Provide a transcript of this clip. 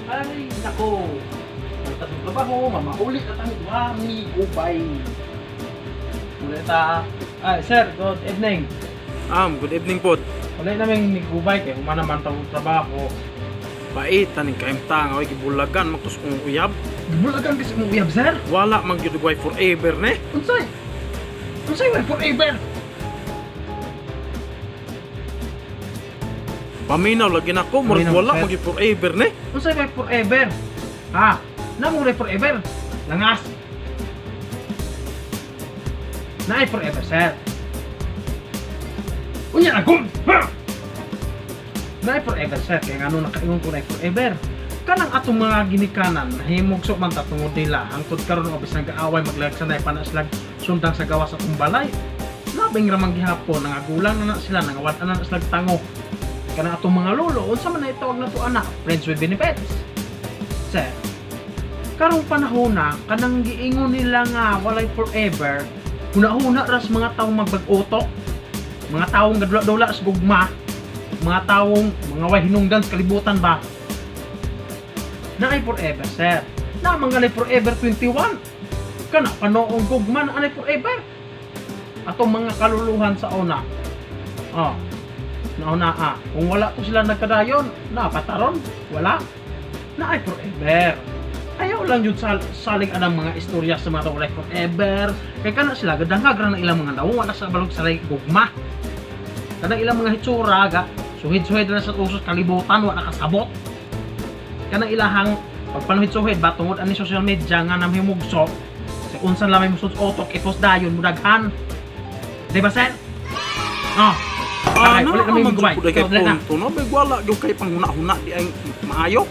Ay, nako. Ang trabaho, mamauli na tang mami gubay. Uli ta. Ay, sir, good evening. Good evening po. Wala namin nigubay kay human naman tong trabaho. Pait taning kaimta nga oy gibulagan magtus kong uyab. Gibulagan kasi mong uyab, sir. Wala man gyud way forever ne. Unsay? Unsay way forever? Paminaw lagi nako, murag Paminaw, wala sir. man gyud forever ne. Unsay way forever? Ha? Namo ray forever. Langas. Naay forever, sir. Unya na gud. Ha! Naay forever, sir. Kaya ngano nakaingon ko naay forever. Kanang atong mga ginikanan, nahimugso man ta tungod nila. Hangtod karon og bisan gaaway maglagsanay pa na sila sundang sa gawas atong balay. Labing ramang gihapon, nangagulang na na sila, nangawad na na sila tango. Kanang atong mga lolo, unsa man na itawag na to anak, friends with benefits. Sir, karong panahon na, kanang giingon nila nga walay forever, huna-huna ras mga taong magbag-utok, mga taong gadula-dula sa gugma, mga taong mga way hinungdan sa kalibutan ba? Naay forever, sir. Na mga forever 21. Kana panoong gugma na anay forever. Atong mga kaluluhan sa una. Oh. Nauna ah. Kung wala ko sila nagkadayon, napataron, wala. Naay forever. Ayaw lang yun saling anang mga istorya sa mga walay forever. Kay kana sila gadangag ra na ilang mga nawong wala sa balog sa gugma. Kanang ilang mga hitsura ga suhid-suhid na sa usos kalibutan wa nakasabot. Kanang ilahang pagpanuhid-suhid ba tungod ani social media nga namhimugso sa unsan lamay mo otok ipos dayon mudaghan. Di ba, sir? Oh. Ah, Okay, na ulit na may man gubay. jud kay Ulit na. punto no, bay wala gyud kay panghuna-huna di ay maayo.